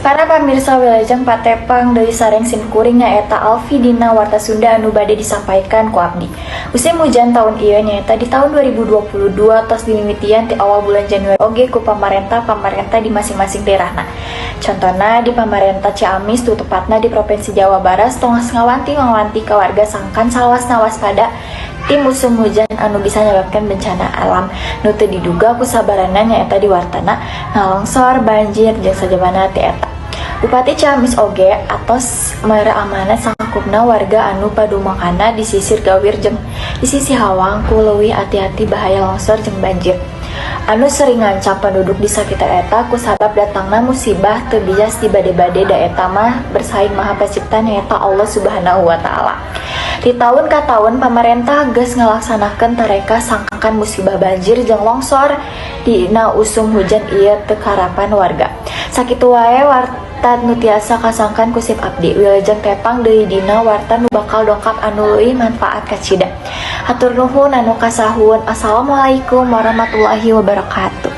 Para pamirsa, wilujeng patepang deui sareng simkuring, nyaeta Alfi, dina Warta Sunda anu bade disampaikan ku abdi. Musim hujan tahun ieu, nyaeta di tahun 2022, tos dimimitian ti awal bulan Januari oge ku pamarentah-pamarentah di masing-masing daerahna. Contohna di pamarentah Ciamis, tuh tepatna di Provinsi Jawa Barat, tos ngawanti-ngawanti ka warga sangkan salawasna waspada ti musim hujan anu bisa menyebabkan bencana alam nu teu diduga ku sabarana, nyaeta diwartana ngalongsor, banjir, jeung sajabana ti eta. Bupati Ciamis oge atos mere amanat sangkupna warga anu padumakana di sisir gawir jeung di sisi hawang ku leuwih hati-hati bahaya longsor jeung banjir anu sering ngancam penduduk di sakitar eta, kusabab datangna musibah teu bias dibade-bade, da eta mah bersaing Maha Pencipta, nyaeta Allah Subhanahu wa Ta'ala. Di tahun ka tahun pamarentah geus ngalaksanakeun tareka sangkan musibah banjir jeung longsor dina usum hujan ieu teu karapan warga. Sakitu wae warta nu tiasa kasangkan ku sim abdi. Wilujeng tepang deui dina warta nu bakal dongkap anu leuwih manfaat kacida. Hatur nuhun anu kasahun. Assalamualaikum warahmatullahi wabarakatuh.